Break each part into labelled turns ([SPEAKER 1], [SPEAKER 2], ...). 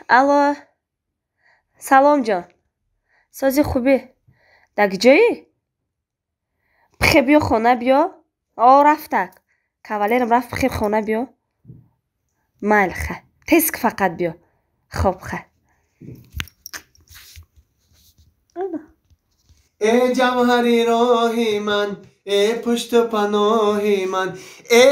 [SPEAKER 1] Алло, салом ҷон, сози хубӣ? Дар куҷоӣ? Пихе биё хона биё. О, рафтак кавалерам рафт, пихе хона биё. Майли, ха, тез фақат биё. Хоб, ха.
[SPEAKER 2] Э ҷавҳари роҳи ман, э пушту паноҳи ман, э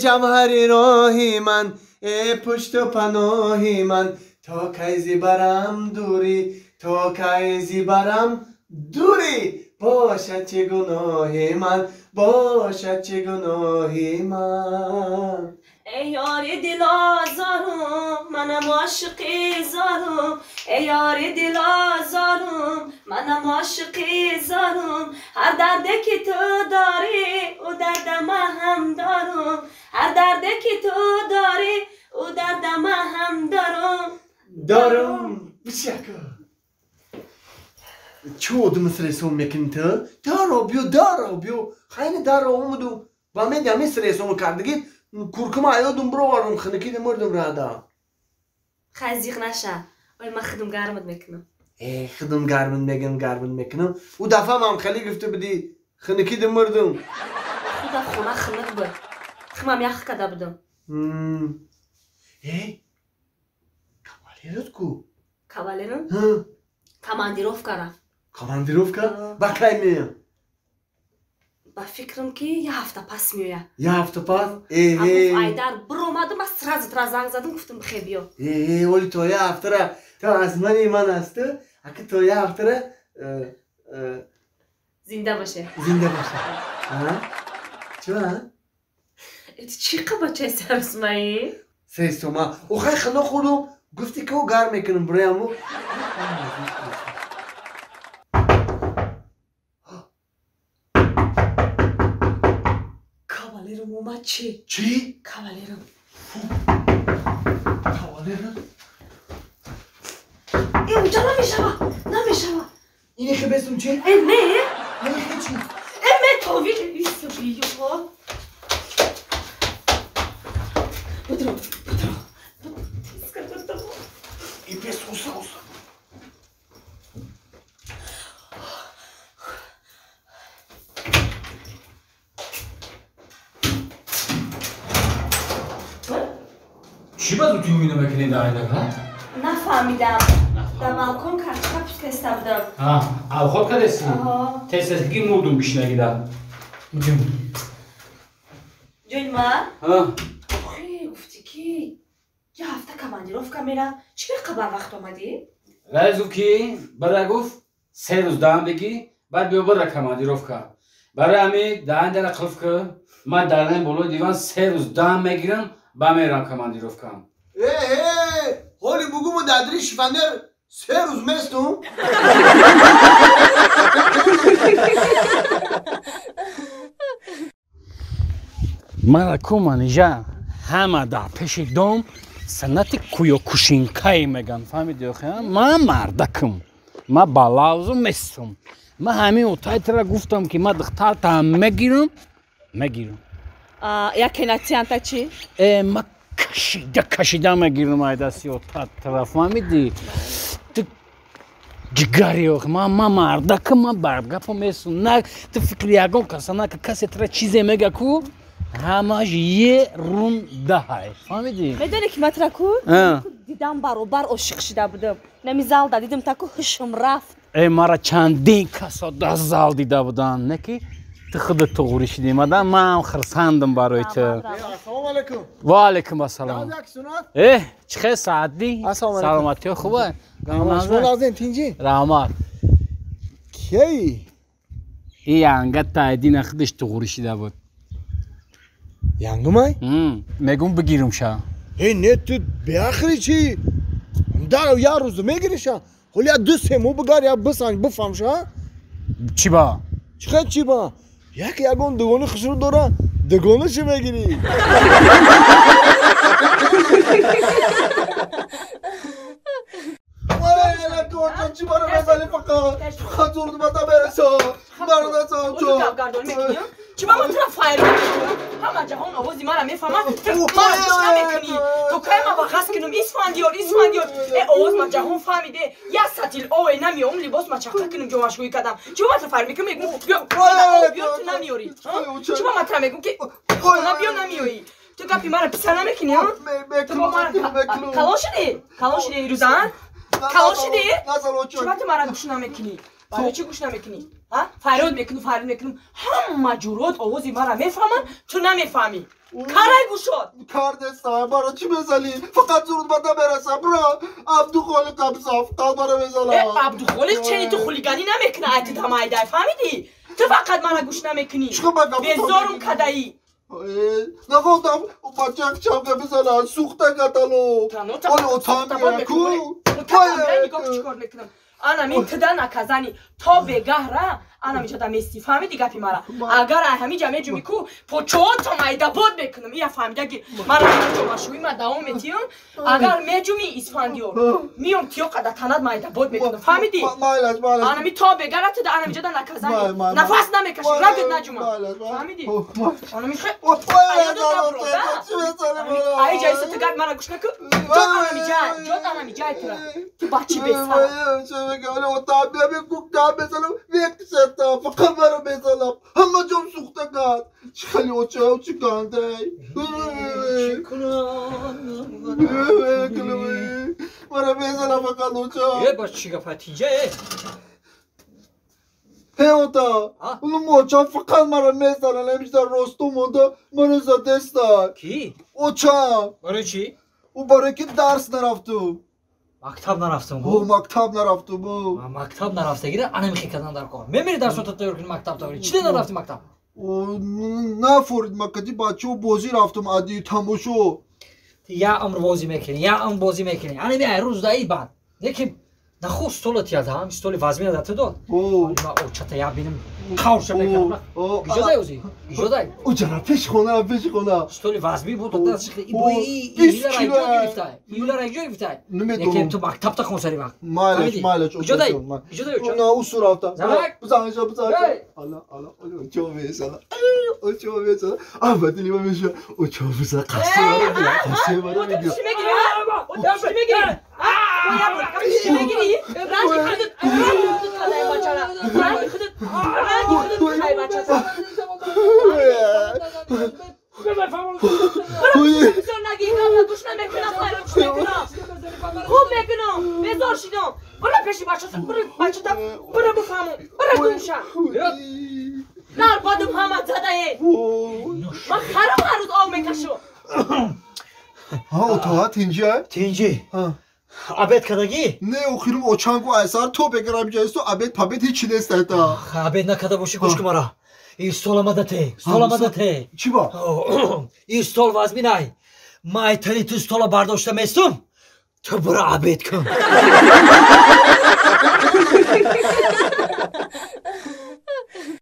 [SPEAKER 2] ҷавҳари роҳи ман, э пушту паноҳи ман, то кай зибарам дурӣ, то кай зибарам дурӣ, бошад чӣ гуноҳи ман, бошад чӣ гуноҳи ман.
[SPEAKER 1] Эй ёри дилозорум, манам ошиқи зорум. Эй ёри дилозорум, манам ошиқи зорум. Ҳар дарде ки ту дорӣ, ӯ дарда ман ҳам дорум. Ҳар дарде ки ту дорӣ, ӯ дарда ман ҳам дорум.
[SPEAKER 2] Дорум. Бишака. Чӣ одам сресом мекунӣ ту? Даро биё, даро биё. Хайни даро омаду ба мен ҳамин сресому кардагӣ. Куркума аёдум бировардум, хинакида мурдум рада.
[SPEAKER 1] Хай, зиқ наша. Ой, ман худум гармат мекунам.
[SPEAKER 2] Э, худум гармат мегам, гармат мекунам. Ӯ дафъа ман хеле гуфта будӣ, хинакида мурдум.
[SPEAKER 1] Худа хона хинак буд. Химам ях карда будам.
[SPEAKER 2] Э, кавалерат ку?
[SPEAKER 1] Кавалерам? Командировка рафт.
[SPEAKER 2] Командировка? Ба кай меям?
[SPEAKER 1] Ба фикрам ки я ҳафта пас меояд.
[SPEAKER 2] Я ҳафта пас?
[SPEAKER 1] Айдар биромаду ман сразу тра занг задам, гуфтам бихе биё.
[SPEAKER 2] Э, оли то я ҳафтара то аз мани ман асту, аки то я ҳафтара
[SPEAKER 1] зинда боше.
[SPEAKER 2] Зинда боше. Чӣ?
[SPEAKER 1] Чӣ қабачаи сарусмаӣ?
[SPEAKER 2] Сесома. Охай хино хӯрдум, гуфти ки гарм мекунам бираяму.
[SPEAKER 1] Кавалерам омад чӣ?
[SPEAKER 2] Чӣ?
[SPEAKER 1] Кавалерам.
[SPEAKER 2] Кавалерам?
[SPEAKER 1] Э, унҷа намешава, намешава.
[SPEAKER 2] Ини хебесум чӣ?
[SPEAKER 1] Э, не.
[SPEAKER 2] Ини хе чӣ?
[SPEAKER 1] Э, метови. Исо биё. Будро, будро.
[SPEAKER 2] И пес уса, уса.
[SPEAKER 3] Чӣ ба зудӣ умида мекунӣ дар айдака?
[SPEAKER 1] Нафаҳмидам. Дар балкон картошка пухтеста будам.
[SPEAKER 3] Авхот кардеси? Тез-тезги мурдум гишнагида.
[SPEAKER 1] Ҷони ман? Охи, гуфтӣ ки я ҳафта командировка мерам. Чӣ беқа барвақт омадӣ?
[SPEAKER 3] Раис гуфт ки бара гуфт 3 рӯз даҳан бигӣ, баъд биё бара командировка. Барои ҳамин даҳан дара қулф кӣ. Ман дар болои диван 3 рӯз даҳан мегирам, ба мерам командировкам.
[SPEAKER 2] Э, ҳоли бугуму дадри шифанер 3 рӯз местум.
[SPEAKER 3] Мара ку манижа ҳама дар пеши дом санъати кӯёкушинкае меган, фаҳмиди охи? Ман мардакам, ман балавзу местум. Ман ҳамин отайтра гуфтам ки ман духтартам мегирам, мегирам.
[SPEAKER 1] Яке натиянта чӣ?
[SPEAKER 3] Э, ман кашида кашида мегирам ай дасти отайтра, фаҳмиди? Ту ҷигари охи, ман мардакам, ман бардгапо местум. На ту фикри ягон каса на, касе тра чизе мега ку, ҳамаш ерундаҳай, фаҳмидӣ?
[SPEAKER 1] Медонӣ ки ман тра ку дидам баробар ошиқ шида будам. Нами залда дидам та ку ҳушм рафт.
[SPEAKER 3] Э, мара чандин касо дар зал дида буданд, не ки ту худат туғрӣ шидӣ. Мадам ман хурсандам барои ту.
[SPEAKER 2] Ассалому алайкум.
[SPEAKER 3] Ва алайкум ассалом. Э, чӣ хел саатдӣ? Саломатиё хуба?
[SPEAKER 2] Тинҷӣ?
[SPEAKER 3] Раҳмат.
[SPEAKER 2] Кияи?
[SPEAKER 3] И янга таъдина худаш туғрӣ шида буд.
[SPEAKER 2] Янгумай?
[SPEAKER 3] Мегум бигирумша.
[SPEAKER 2] Э, не, ту беахри чӣ? Дар як рӯз мегириша? Ҳоли я 2-3 моҳ бигар, я бисанҷ, бифаҳмша?
[SPEAKER 3] Чӣ ба?
[SPEAKER 2] Чӣ хел чӣ ба? Як ягон дугони хушрӯ дора, дугона чӣ мегирӣ? Чӣ бара мезанӣ фақат? Фақат зурдумата берасо. Бародасо чо.
[SPEAKER 4] Чӣ ба ман тура файр мекунӣ? Ҳама ҷаҳон овози мара мефаҳмад. Ту мара гӯш намекунӣ. То кай ман вағаз кунам? мекунам Исфандиёр, Исфандиёр. Э овоз ма ҷаҳон фаҳмиде. Як сатил ове намеом либос ма чақа кунам ҷомашӯӣ кардам. Чӣ ба матра фарёд мекунам мегум биё биё ту намеёрӣ. Чӣ ба матра мегум ки хона биё намеёӣ. Ту гапи мара писа намекунӣ, а? Ту бо мара калон шудӣ? Калон шудӣ ирӯза, а? Калон шудӣ? Чӣ ба ту мара гӯш намекунӣ? Барои чӣ гӯш намекунӣ? А? Фарёд мекунам, фарёд мекунам. Ҳама ҷурот овози мара мефаҳманд, ту намефаҳмӣ. Карай гӯшод.
[SPEAKER 2] Кардеста, бара чӣ мезанӣ? Фақат зуруд ба намерасам, бро. Абдухолиқ абза, фақат мара мезанам.
[SPEAKER 4] Э, Абдухолиқ чени ту хулиганӣ намекуна, ай ту тамайдай, фаҳмидӣ? Ту фақат мара гӯш намекунӣ. Безорум кадаӣ.
[SPEAKER 2] Нахостам бачак чавга бизанад, сӯхта катало. Оли отам ку.
[SPEAKER 4] Нигоҳ чӣ кор мекунам. Ана мин туда наказани то бегаҳра ана миҷада мести фаҳмиди гапи мара. Агар ай ҳамиҷа меҷуми ку почоотам айдабод мекунам. Ия фаҳмида ки мара ҷомашӯӣ ма давом метиҳам. Агар меҷуми Исфандиёр миём тиёқада танад ма айдабод мекунам. Фаҳмидӣ? Ана ми то бегара туда ана миҷада наказани нафас намекаши рагд наҷума. Фаҳмидӣ? Ана ми аиҷа иса ту гап мара гӯш накун. Ҷот ана миҷай, ҷот ана миҷай тура. Ту бачи бесара.
[SPEAKER 2] Фақат маро мезанам. Ҳама ҷом сӯхта кард. Чӣ хеле оча, чӣ гандай. Маро мезанам фақат оча.
[SPEAKER 5] Е, ба чӣ гапа тинҷа е?
[SPEAKER 2] Ҳе ота, улум оча фақат маро мезанам. Ҳамиша росту монда маро задеста.
[SPEAKER 5] Кӣ?
[SPEAKER 2] Очам.
[SPEAKER 5] Барои чӣ?
[SPEAKER 2] Ӯ барои ки дарс нарафтум.
[SPEAKER 5] Мактаб нарафтам.
[SPEAKER 2] О, мактаб нарафтум.
[SPEAKER 5] Мактаб нарафтагира ана михе кардан дар кор. Мемери дарсота тайёр кунӣ мактаб таври. Чӣ нарафти мактаб?
[SPEAKER 2] Нафорид макади бачаҳо бозӣ рафтум ади тамошо.
[SPEAKER 5] Я умр бозӣ мекунӣ, я умр бозӣ мекунӣ. Ана ми ай рӯз даи баъд. Лекин нахост стола тиядам, столи вазмина да ту дод. Ма очата я бинам қавша мекардам. Иҷозай ӯзи? Иҷозай?
[SPEAKER 2] Оҷара пеши хона, пеши хона.
[SPEAKER 5] Столи вазмӣ буд, дасташ ибои июла ра гирифтай. Июла ра гирифтай. Лекин ту мактаб та хон сари вақт.
[SPEAKER 2] Майлаш, майлаш.
[SPEAKER 5] Иҷозай? Иҷозай оча?
[SPEAKER 2] На усу рафта.
[SPEAKER 5] Замак?
[SPEAKER 2] Бизан, бизан. Ала, ала, очо мезана. Очо мезана. А бадили ма меша. Очо мезана. Қасди мара мегира, қасди мара мегира.
[SPEAKER 4] Чӣ мегирӣ? Чӣ мегирӣ? Чӣ мегирӣ? Ранги худат, ранги худат кадай бачара. Ранги худат, ранги худат кадай бачара. Бизор наги, гӯш намекунам, фарёд мекунам. Хуб мекунам, безор шидам. Бара пеши бачата, бара бачата, бара бифаҳмам, бара гумша. Нар бадум ҳама задае. Ман харам ҳар рӯз об мекашам.
[SPEAKER 2] Ҳа, отоа тинҷа?
[SPEAKER 5] Тинҷи. Обед кардагӣ?
[SPEAKER 2] Не, охирум очангу айсар то бегарам ҷайсту обед пабед ҳеҷ нест айта.
[SPEAKER 5] Обед накарда бошӣ гӯш кун мара. Ин стол омада те, стол омада те.
[SPEAKER 2] Чӣ ба?
[SPEAKER 5] Ин стол вазминай. Ман айтани ту стола бардошта местум. Ту бура обед кун.